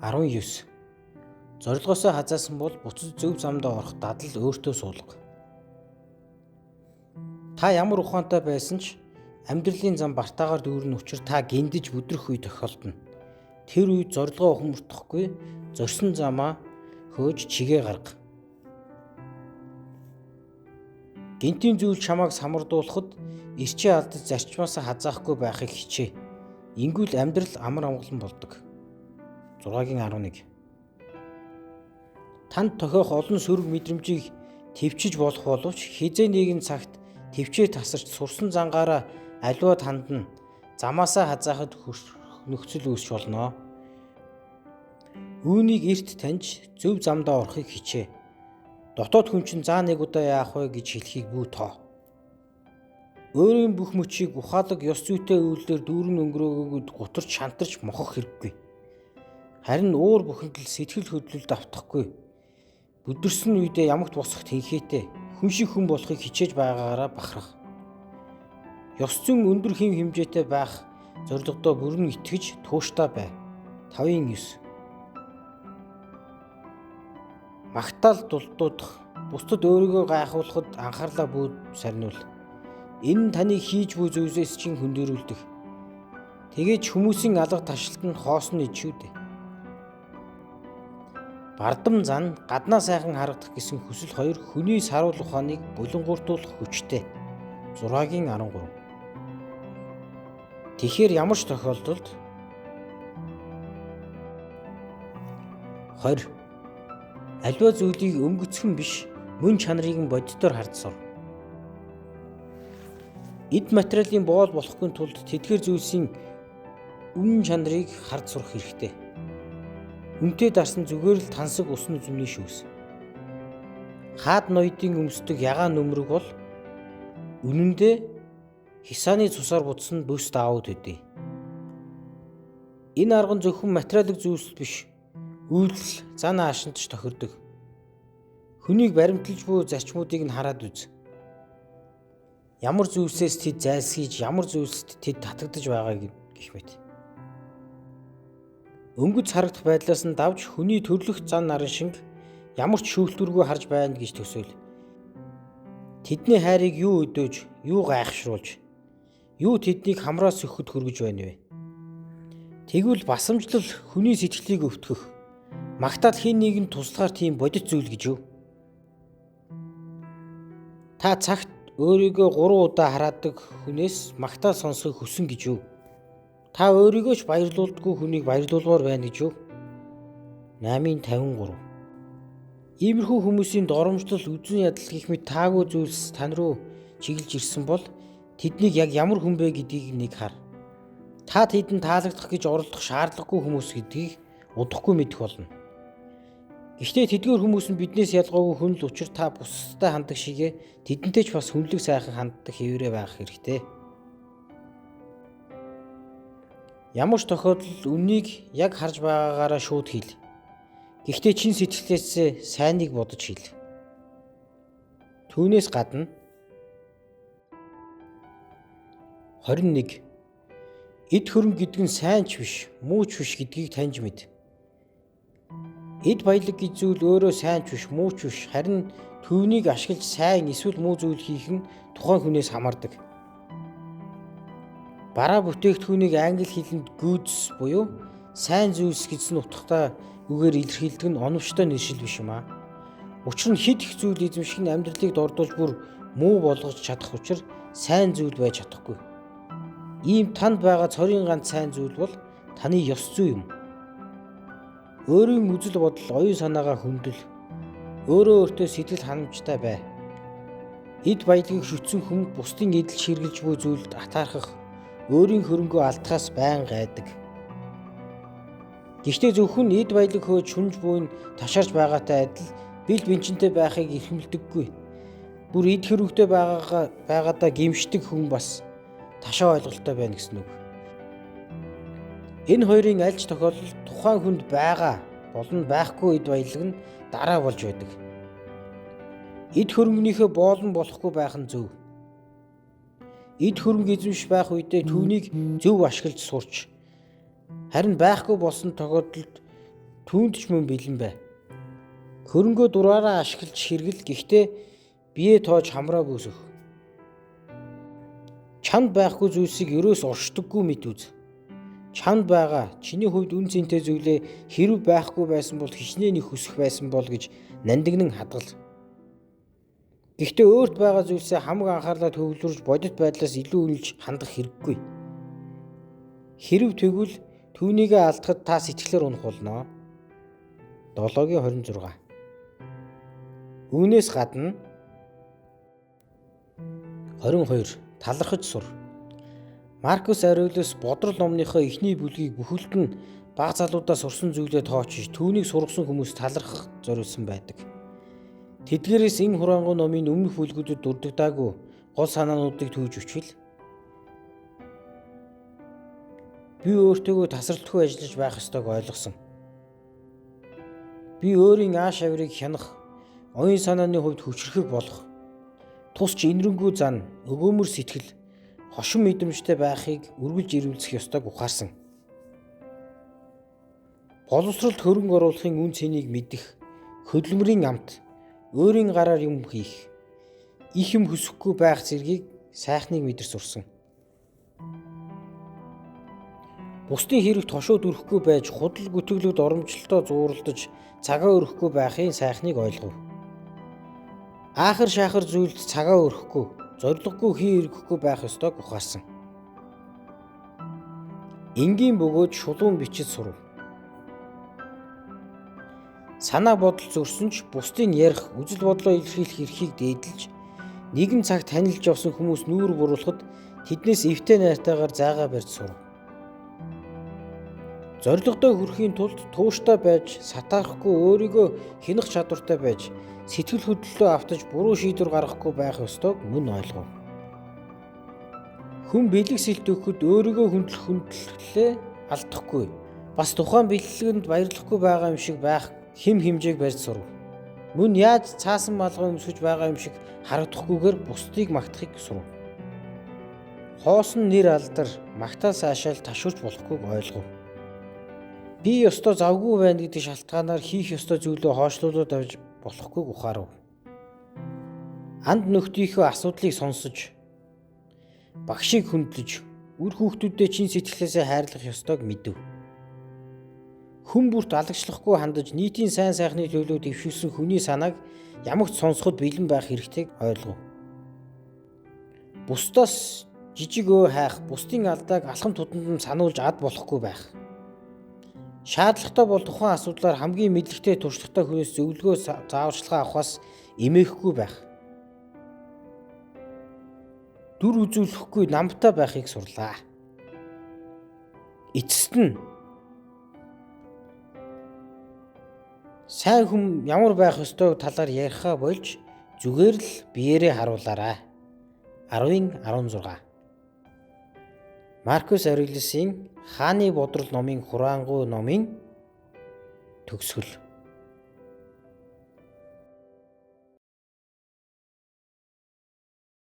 19. Зорилгоосоо хазаасан бол буцаж зөв замдаа орох дадал өөртөө суулга. Та ямар ухаантай байсан ч амьдралын зам бартаагаар дүүрнэ учир та гиндэж бүдрэх үе тохиолдоно. Тэр үед зорилгоо ухамсартахгүй зорьсон замаа хөөж чигээ гарга. Гэнтийн зүйл чамайг самардуулахад эрчээ алдаж зарчмаасаа хазаахгүй байхыг хичээ. Ингүүл амьдрал амар амгалан болдог. 6-гийн 11. Танд тохиох олон сөрөг мэдрэмжийг төвчж болох боловч хэзээ нэгэн цагт төвчээр тасарч сурсан зангаараа аливаа танд нь замаасаа хазаахад нөхцөл үүсч болно. Үүнийг эрт таньж зөв замдаа орохыг хичээ. Дотоод хүн чинь заа нэг удаа яах вэ гэж хэлхийг бүү тоо. Өөрийн бүх мөчийг ухаалаг ёс зүйтэй үйлдэлээр дүүрэн өнгөрөөгөөд гутарч шантарч мохох хэрэггүй. Харин уур бухимдал сэтгэл хөдлөлд автахгүй. Бүдэрсэн үедээ ямагт босох тэнхээтэй хүн шиг хүн болохыг хичээж байгаагаараа бахарх. Ёс зүйн өндөр хэм хэмжээтэй байх зорилгодоо бүрэн итгэж тууштай бай. 5-9. Магтаал дулдуудах, бусдад өөрийгөө гайхуулахад анхаарлаа бүү сарниул. Энэ нь таныг хийж буй зүйлсээс чинь хөндөрүүлдэг. Тэгээд ч хүмүүсийн алга ташлалт нь хоосон ид шүү дээ. Бардам зан гаднаа сайхан харагдах гэсэн хүсэл хоёр хүний саруул ухааныг булангууртуулах хүчтэй. 6-гийн 13. Тэгэхээр ямар ч тохиолдолд 20. Аливаа зүйлийг өнгөцхөн биш, мөн чанарыг нь бодитоор харж сур. Эд материалын боол болохгүй тулд тэдгээр зүйлсийн үнэн чанарыг харж сурах хэрэгтэй. Үнтэй дарсан зүгээр л тансаг усны зүмний шүүс. Хаад ноёдын өмсдөг ягаан нүмерэг бол үнэндээ хисааны цусаар будсан бүс даавууд төдий. Энэ арга нь зөвхөн материалын зүйлс биш, үйлдэл зан аашинд ч тохирдог. Хүнийг баримталж буй зарчмуудыг нь хараад үз. Ямар зүйлсээс тэд зайлсхийж, ямар зүйлсэд тэд татагдаж байгааг гэх мэт. Өнгөц харагдах байдлаас нь давж хүний төрлөх зан наран шинг ямар ч шүүлтүүргүй харж байна гэж төсөөл. Тэдний хайрыг юу өдөөж, юу гайхшруулж, юу тэднийг хамраас сөхөд хөргөж байна вэ? Тэгвэл басамжлал хүний сэтгэлийг өвтгөх, магтаал хин нэгэн туслахаар тийм бодит зүйл гэж юу? Та цагт өөрийгөө 3 удаа хараадаг хүнээс магтаал сонсохыг хүсэн гэж юу? Та өөрийгөө ч баярлуулдаггүй хүнийг баярлуулмаар байна гэж юу? 8:53. Иймэрхүү хүмүүсийн доромжлол, үзэн ядал гэх мэт таагүй зүйлс тань руу чиглэж ирсэн бол тэднийг яг ямар хүн бэ гэдгийг нэг хар. Та тэдэнд таалагдах гэж оролдох шаардлагагүй хүмүүс гэдгийг удахгүй мэдэх болно. Гэхдээ тэдгээр хүмүүс нь биднээс ялгаагүй хүн л учир та бусдад ханддаг шигээ тэдэнтэй ч бас хүнлэг сайхан ханддаг хэвээрээ байх хэрэгтэй. Ямар ч тохиолдолд үннийг яг харж байгаагаараа шууд хэл. Гэхдээ чин сэтгэлээсээ сайныг бодож хэл. Түүнээс гадна 21. Эд хөрөнгө гэдэг нь сайн ч биш, муу ч биш гэдгийг таньж мэд. Эд баялаг гэж зүйл өөрөө сайн ч биш, муу ч биш, харин түүнийг ашиглаж сайн эсвэл муу зүйл хийх нь тухайн хүнээс хамаардаг. Бараа бүтээгдэхүүнийг англи хэлэнд goods буюу сайн зүйлс гэсэн утгатай үгээр илэрхийлдэг нь оновчтой нэршил биш юм аа. Учир нь хэд их зүйл эзэмших нь амьдралыг дордуулж бүр муу болгож чадах учир сайн зүйл байж чадахгүй. Ийм танд байгаа цорын ганц сайн зүйл бол таны ёс зүй юм. Өөрийн үзэл бодол, оюун санаагаа хүндэл. Өөрөө өөртөө сэтгэл ханамжтай бай. Эд баялагийг шүтсэн хүн бусдын эдэлж хэрглэж буй зүйлд атаархах, өөрийн хөрөнгөө алдахаас байн гайдаг. Гэхдээ зөвхөн эд баялаг хөөж шүнж буйн ташаарч байгаатай адил бэл бэнчинтэй байхыг эрхэмлдэггүй. Бүр эд хөрөнгөтэй байгаадаа гэмшдэг хүн бас ташаа ойлголттой байна гэсэн үг. Энэ хоёрын аль ч тохиолдолд тухайн хүнд байгаа болон байхгүй эд баялаг нь дараа болж байдаг. Эд хөрөнгөнийхөө боолн болохгүй байх нь зөв. Эд хөрөнгө эзэмш байх үедээ түүнийг зөв ашиглаж сурч. Харин байхгүй болсон тохиолдолд Түүнд ч мөн бэлэн бай. Хөрөнгөө дураараа ашиглаж хэрэгэл, гэхдээ бие тоож хамраагүй сөх. Чанд байхгүй зүйлсийг ерөөс оршдоггүй мэт үз. Чанд байгаа чиний хувьд үн цэнтэй зүйлээ хэрв байхгүй байсан бол хичнээн их хүсэх байсан бол гэж нандинан хадгал. Гэхдээ өөрт байгаа зүйлсээ хамаг анхаарлаа төвлөрж бодит байдлаас илүү үнэлж хандах хэрэггүй. Хэрв тэгвэл түүнийгээ алдахад та сэтгэлээр унах болно. 7-гийн 26. Үүнээс гадна 22. Талархаж сур. Маркус Аурелиус Бодрол номныхоо эхний бүлгийг бүхэлд нь бага залуудаа сурсан зүйлээ тоочж түүнийг сургасан хүмүүс талархах зориулсан байдаг. Тэдгээрээс энэ хураангуй номын өмнөх бүлгүүдэд дурддаггүй гол санаануудыг түүж өчвөл би өөртөөгөө тасралтгүй ажиллаж байх ёстойг ойлгосон. Би өөрийн ааш авирыг хянах, оюун санааны хувьд хүчрхэг болох, тусч инэрэнгүй зан, өгөөмөр сэтгэл, хошин мэдрэмжтэй байхыг үргэлж эрүүлзэх ёстойг ухаарсан. Боловсролд хөрөнгө оруулахын үн цэнийг мэдэх, хөдөлмөрийн амт, өөрийн гараар юм хийх, их юм хүсэхгүй байх зэргийг сайхныг мэдэрч сурсан. Бусдын хэрэгт хошуу дүрхгүй байж худал гүтгэлүүд оромжлолтоо зууралдаж цагаа өрөхгүй байхын сайхныг ойлгов. Аахар шаахар зүйлд цагаа өрөхгүй, зорилгогүй хий эргэхгүй байх ёстойг ухаарсан. Энгийн бөгөөд шулуун бичиж сурав. Санаа бодол зөрсөн ч бусдын ярих, үзэл бодлоо илэрхийлэх эрхийг дээдэлж нэгэн цаг танилж явсан хүмүүс нүүр буруулахад тэднээс эвтэй найртайгаар зайгаа барьж сурав. Зорилгодоо хүрэхийн тулд тууштай байж, сатаарахгүй өөрийгөө хянах чадвартай байж, сэтгэл хөдлөлөө автаж буруу шийдвэр гаргахгүй байх ёстойг мөн ойлгов. Хүн бэлэг сэлт өгөхөд өөрийгөө хүндлэх хүндлэлээ алдахгүй, бас тухайн бэлгэлэнд баярлахгүй байгаа юм шиг байх хэм хэмжээг барьж сурав. Мөн яаж цаасан малгай өмсөж байгаа юм шиг харагдахгүйгээр бусдыг магтахыг сурав. Хоосон нэр алдар, магтаал сайшаал ташуурч болохгүйг ойлгов. Би ёстой завгүй байна гэдэг шалтгаанаар хийх ёстой зүйлээ хойшлуулаад авч болохгүйг ухаарав. Анд нөхдийнхөө асуудлыг сонсож, багшийг хүндлэж, үр хүүхдүүдээ чин сэтгэлээсээ хайрлах ёстойг мэдэв. Хүн бүрт алагчлахгүй хандаж нийтийн сайн сайхны төлөө дэвшүүлсэн хүний санааг ямагт сонсоход бэлэн байх хэрэгтэйг ойлгов. Бусдаас жижиг өө хайх, бусдын алдааг алхам тутамд нь сануулж ад болохгүй байх. Шаардлагатай бол тухайн асуудлаар хамгийн мэдлэгтэй туршлагатай хүнээс зөвлөгөө зааварчилгаа авахаас эмээхгүй байх. Дүр үзүүлэхгүй намтай байхыг сурлаа. Эцэст нь сайн хүн ямар байх ёстой талаар яриахаа болж зүгээр л биеэрээ харуулаарай. 10-16. Маркус Аурелиусын Хааны Бодрол номын хураангуй номын төгсгөл.